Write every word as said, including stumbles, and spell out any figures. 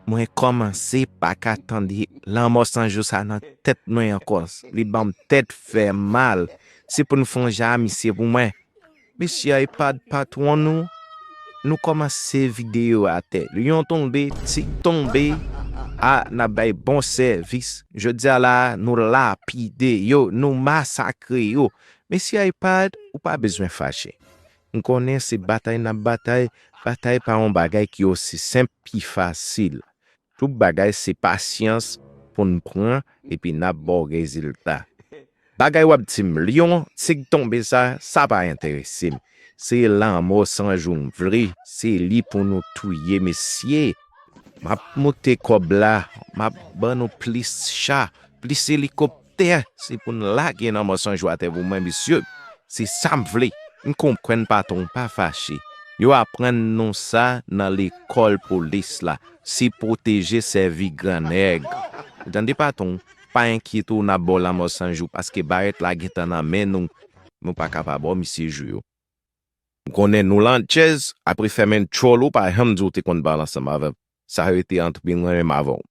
Mwen kòmanse pa ka tande lanmò san jou sa nan tèt mwen ankò. Li ban m tèt fè mal. Se pou n fè yon jan a misye pou mwen. Mesye iPad patwon nou, nou kòmanse vide yo atè. Lyon tonbe, tig tonbe, a, n ap bay bon sèvis. Jodi a la, nou lapide yo, nou masakre yo. Mesye iPad, ou pa bezwen fache. M konnen se batay n ap batay, batay pa yon bagay ki osi senp, ki fasil. Tout bagay se pasyans pou n pran, epi n ap ba w rezilta. Bagay w ap di m, lyon, tig tonbe sa, sa pa enterese m. Se lanmò san jou m vle, se li pou nou touye, mesye. M ap moute kòb la, m ap ban nou plis cha, plis elikoptè, se pou n lage lanmò san jou atè pou mwen, mesye. Se sa m vle. M konprann patwon pa fache. Yo aprann nou sa nan lekòl polis la. Se pwoteje sèvi gran nèg. Ou tande patwon, pa enkyete w, n ap ba w lanmò san jou, paske barèt la gentan nan men nou. Nou pa ka pa ba w misye jou yo. M konnen nou lan tjèz, apre fèmen tchòl ou pa janm di w te konn pale ansanm avè m. Sa rete ant mwen menm avè w.